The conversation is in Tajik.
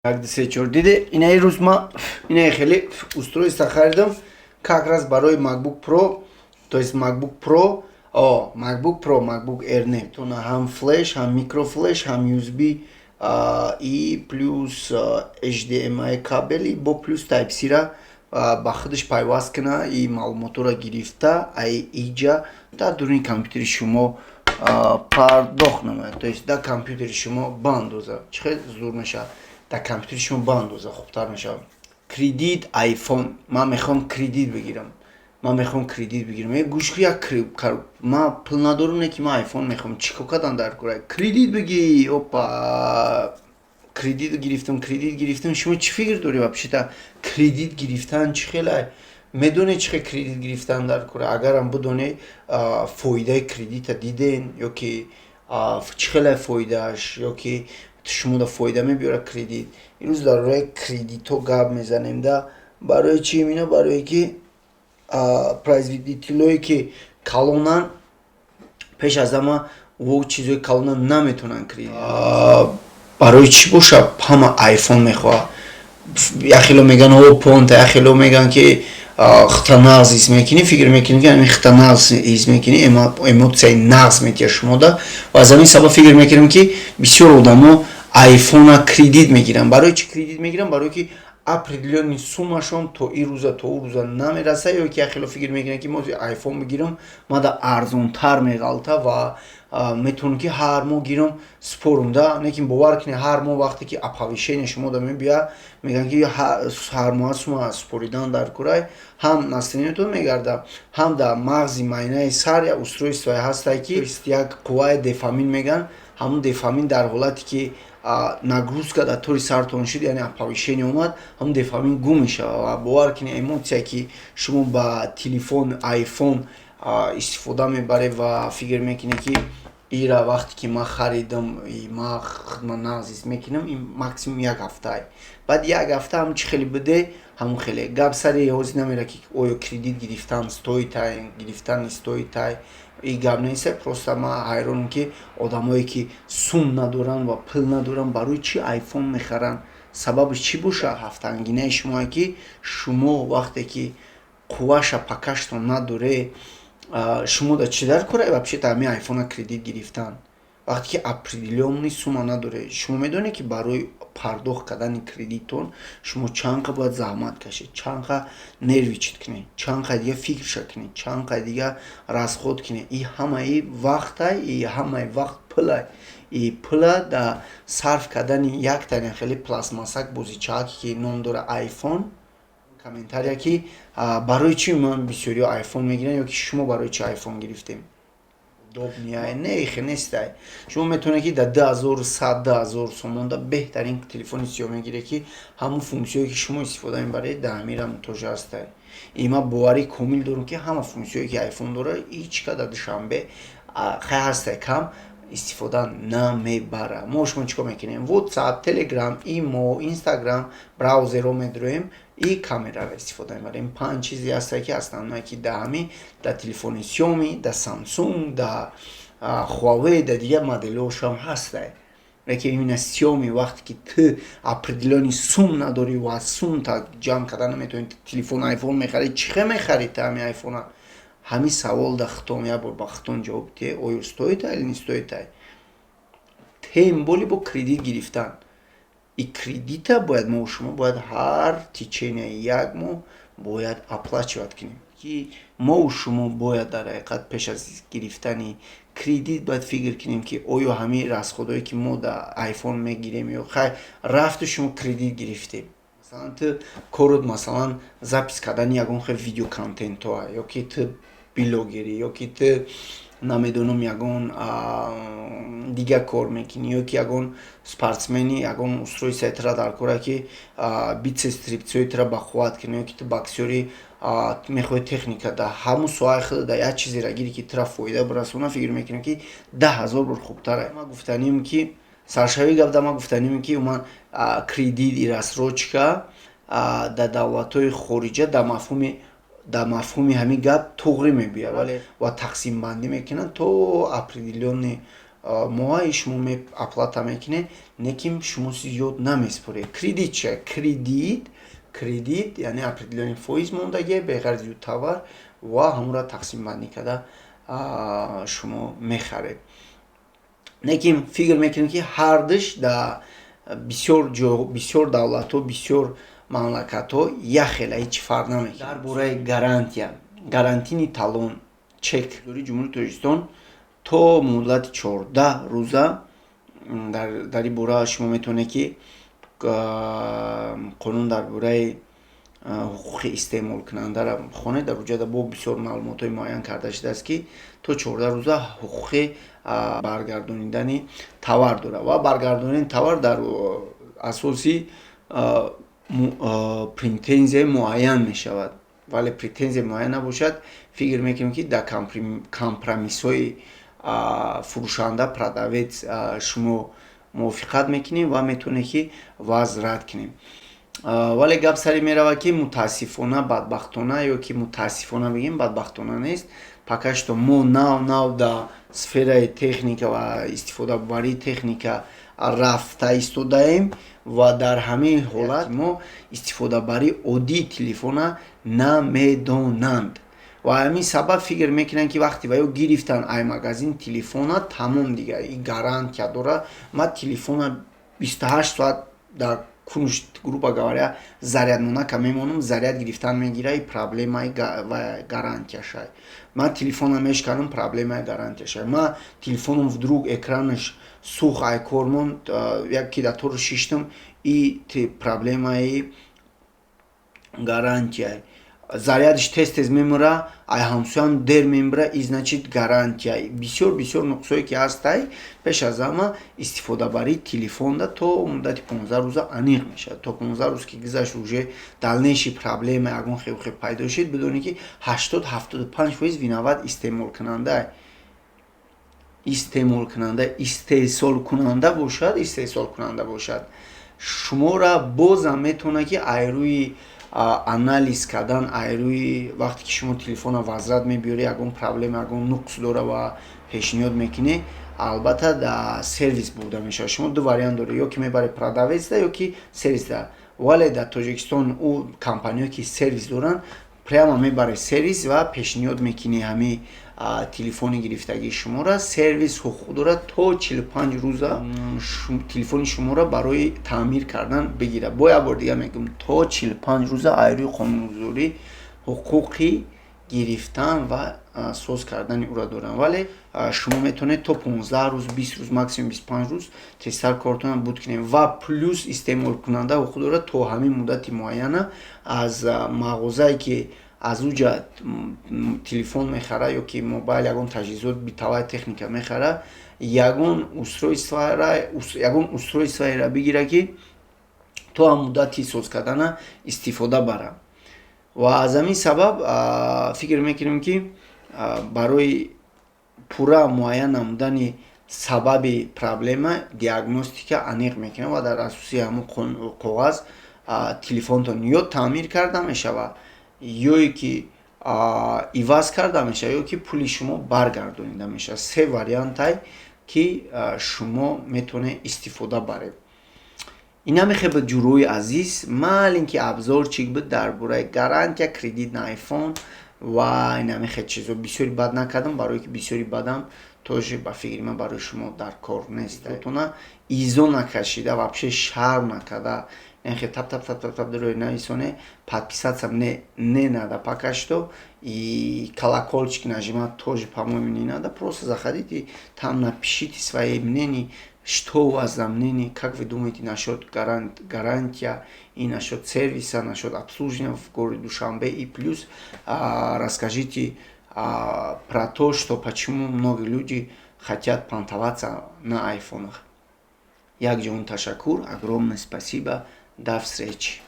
Як, ду, се, чор. Диде, инаи рӯз ма инаи хеле устройство харидам, как раз барои MacBook Pro, то есть MacBook Pro, о, MacBook Pro, MacBook Air не. Тона ҳам флеш, ҳам микрофлеш, ҳам USB и плюс HDMI кабели бо плюс Type-C ра ба худаш пайваст кина и маълумотҳоро гирифта ай иҷа дар дуруни компютери шумо пардохт намояд, то есть дар компютери шумо баандоза. Чӣ хел зур мешавад, дар компютери шумо баандоза, хубтар мешавад. Кредит айфон, ман мехоҳам кредит бигирам, ман мехоҳам кредит бигирам. Гӯш, як ман пул надорам, не ки ман айфон мехоҳам. Чӣ кор кардан дар кора? Кредит бигир. Опа, кредит гирифтам, кредит гирифтам. Шумо чӣ фикр доред вообще-то? Кредит гирифтан чӣ хелай? Медонед, чӣ хел кредит гирифтан дар кора? Агарам бидонед, фоидаи кредита диден ё ки чӣ хелай фоидааш, ё ки шумода фоида мебиёрад кредит? Имрӯз дар бораи кредитҳо гап мезанем. Да барои чӣ ина? Барое ки производителое ки калонан, пеш аз ҳама во чизҳои калонан наметавонанд кредит. Барои чӣ боша ҳама айфон мехоҳад? Як хело мегӯянд, о, понта, як хело мегӯянд, ки хита нағз ҳис мекунӣ, фикр мекунӣ, ки ҳамин хита нағз ҳис мекунӣ, эмоцияи нағз метиҳад шумода. Ва аз ҳамин сабаб фикр мекунем, ки бисёр одамо айфона кредит мегиранд. Барои чӣ кредит мегиранд? Барое ки определённый суммашон то ин рӯза, то ӯ рӯза намераса, ё ки як хело фикр мекунанд, ки мо айфон бигирам, мада арзонтар меғалта ва метавонам, ки ҳар моҳ гирам, спорум да. Лекин бовар кунед, ҳар моҳ вақте ки оповещение шумо да мебиёяд, мегӯянд, ки ҳар моҳа сумма споридан дар курай, ҳам настроениятон мегарда, ҳам дар мағзи майнаи сар як устройствое ҳастае, ки як қувваи дофамин мегӯянд. Ҳамун дофамин дар ҳолате ки нагрузка дар тори сартон шуд, яъне оповещение омад, ҳамун дофамин гум мешавад. Ва бовар кунед, эмоция ки шумо ба телефон айфон истифода мебаред ва фикр мекунед, ки ира вақте ки ман харидам, ман хидмат нағз ҳис мекунам, ин максимум як ҳафтае. Баъд як ҳафта ҳам чӣ хеле буде, ҳамун хеле. Гап сари ҳозир намера, ки оё кредит гирифтан стоит ай, гирифтан не стоит ай, и гап нест. Просто ман ҳайронам, ки одамое ки сум надоранд ва пул надоранд, барои чӣ айфон мехаранд? Сабабаш чӣ бошад? Ҳафтангинаи шумое ки шумо вақте ки қувваша пакаштон надоре, шумо да чӣ дар кора вообще-то ҳамин айфона кредит гирифтан, вақте ки определённый сумма надоре? Шумо медонед, ки барои пардохт кардани кредитон шумо чанд қа бояд заҳмат кашед, чанд қа нервничать кунед, чанд қа дига фикрша кунед, чанд қа дига расход кунед? И ҳамаи вақтай, и ҳамаи вақт пулай, и пула дар сарф кардани яктани хеле пластмассак бозичаке, ки ном дора айфон. Комментария, ки барои чӣ ман бисёриҳо айфон мегиранд ё ки шумо барои чӣ айфон гирифтем? Удобный не, хе нестай. Шумо метавонед, ки дар 2100, 2000 сомонда беҳтарин телефони Сиёми гиред, ки ҳамун функсияое ки шумо истифода мебаред, дар ҳамирам тоже ҳастай. И ман боварии комил дорам, ки ҳама функсияое ки айфон дорад, ҳеҷ ка дар Душанбе хай ҳастай, кам истифода намебарад. Мо шумо чӣ кор мекунем? WhatsApp, Telegram, имо, Instagram, браузерро медроем и камераро истифода мебарем. Панҷ чизе ҳастае, ки основное, ки дар ҳамин дар телефони Сиёми, дар Samsung, дар Huawei, дар дигар моделҳошам ҳастае. Лекин именно Сиёми, вақте ки ту определённый сум надорӣ ва сумта ҷамъ карда наметавонӣ, телефон айфон мехарӣ. Чӣ хел мехарӣ ту ҳамин айфона? Ҳамин савол да хитом як бор ба хитон ҷавоб диҳе: оё стоит или не стоит ай? Тем более бо кредит гирифтан. И кредита бояд мо шумо бояд ҳар течение як моҳ бояд оплачивать кунем, ки мову шумо бояд дар ҳақиқат пеш аз гирифтани кредит бояд фикр кунем, ки оё ҳамин расходое ки мо дар айфон мегирем, ё хай рафту шумо кредит гирифтем, масалан, ту корот, масалан, запись кардани ягон хел видеоконтентҳоа, ё ки ту блогерӣ, ё ки ту, намедонам, ягон дигар кор мекунӣ, ё ки ягон спортсмени, ягон устройствои тура дар кора, ки битсепс, трицепсҳои тура бақувват кунӣ, ё ки ту боксёри, мехоҳӣ техника дар ҳамун соҳаи худ дар як чизеро гирӣ, ки тура фоида бирасона, фикр мекунам, ки 10 000 бор хубтар. Ман гуфтанем, ки саршавии гап да ман гуфтанем, ки уман кредит и рассрочка дар давлатҳои хориҷа дар мафҳуми ҳамин гап туғрӣ мебиёяд, вале ва тақсимбандӣ мекунанд то определённый. Моҳаи шумо оплата мекунед, лекин шумо зиёд намеспоред. Кредит чия? Кредит яъне определённый фоиз мондагие беғарзи товар ва ҳамонро тақсимбандӣ карда шумо мехаред. Лекин фикр мекунем, ки ҳардуш дар бисёр ҷо, бисёр давлатҳо, бисёр мамлакатҳо як хела, ҳеҷ фарқ намекунад. Дар бораи гарантия, гарантийный талон, чек Ҷумҳурии Тоҷикистон то муҳлати 14 рӯза. Дар ин бора шумо метавонед, ки қонун дар бораи ҳуқуқи истеъмолкунандаро хонед. Дар уҷода бо бисёр маълумотҳои муайян карда шудааст, ки то 14 рӯза ҳуқуқи баргардонидани товар дорад ва баргардонидани товар дар асоси претензияи муайян мешавад. Вале претензия муайян набошад, фикр мекунем, ки дар компромиссҳои фурӯшанда, продавец, шумо мувофиқат мекунем ва метавонед, ки возврат кунем. Вале гап саре меравад, ки мутаассифона, бадбахтона, ё ки мутаассифона бигем, бадбахтона нест, пока что мо нав нав дар сфераи техника ва истифодабарии техника рафта истодаем ва дар ҳамин ҳолат мо истифодабарии оддии телефона намедонанд ва ҳамин сабаб фикр мекунанд, ки вақте ва ё гирифтан ай магазин телефона, тамом, дига и гарантия дора. Ма телефона 28 соат дар кунуш, грубо говоря, зарядмонака мемонам, заряд гирифтан мегира, и проблемаи гарантияшай. Ман телефона мешканам, проблемаи гарантияшай. Ма телефоном вдруг экранаш сух, ай кор монд, як кидаторо шиштам, и проблемаи гарантияй. Зарядиш тез тез мемура, ай ҳамсоям дер мембура, и значит гарантия. Бисёр бисёр нуқсое ки ҳастай. Пеш аз ҳама, истифодабарии телефонда то муддати 15 рӯза аниқ мешавад. То 15 рӯз ки гузашт, уже дальнейший проблема ягон хел пайдо шид, бидонед, ки 80-75% виноват истеъмолкунанда, истеъмолкунанда, истеҳсолкунанда бошад. Шуморо бозам метавонад, ки ай рӯи анализ кардан, ай рӯи вақте ки шумо телефона возврат мебиёрӣ, ягон проблема, ягон нуқс дора ва пешниҳод мекунӣ, албатта дар сервис бурда мешавад. Шумо ду вариант доред: ё ки мебаред продавецда, ё ки сервисда. Вале дар Тоҷикистон ӯ компаниҳое ки сервис доранд, прямо мебаред сервис ва пешниҳод мекунӣ ҳамин телефони гирифтагии шуморо. Сервис ҳуқуқ дорад то 45 рӯза телефони шуморо барои таъмир кардан бигирад. Бо як бор дига мегӯям, то 45 рӯза ай рӯи қонунгузорӣ ҳуқуқи гирифтан ва соз кардани ӯро доранд. Вале шумо метавонед то 15 рӯз, 20 рӯз, максимум 25 рӯз тезтар кортона буд кунед. Ва плюс истеъмолкунанда ҳуқуқ дорад то ҳамин муддати муайяна аз мағозае, ки аз уҷа телефон мехара ё ки мобайл, ягон таҷҳизот, бытовая техника мехара, ягон устройствоеро бигира, ки то ҳам муддати соз кардана истифода барад. Ва аз ҳамин сабаб фикр мекунем, ки барои пурра муайян намудани сабаби проблема диагностика аниқ мекунад ва дар асоси ҳамон коғаз телефонтон ё таъмир карда мешавад, ё ки иваз карда мешавад, ё ки пули шумо баргардонида мешавад. Се вариантай, ки шумо метавонед истифода баред. Ина мехе буд, ҷурои азиз, маленький обзорчик буд дар бораи гарантия, кредит на айфон ва инамихе чизо. Бисёри бад накардам, барое ки бисёри бадам тоже ба фикри ман барои шумо дар кор нест. Тона изо накашида, вообще шарм накарда, нехе тап тап тап тап тап дурӯи нависоне. Подписаться мне не надо пока что и колокольчик нажимать тоже, по-моему, не надо. Просто заходите, там напишите свои мнения, что у вас за мнение, как вы думаете насчет гарантия и насчет сервиса, насчет обслуживания в городе Душанбе. И плюс расскажите про то, что почему многие люди хотят понтоваться на айфонах. Як ҷон ташаккур, огромное спасибо, до встречи.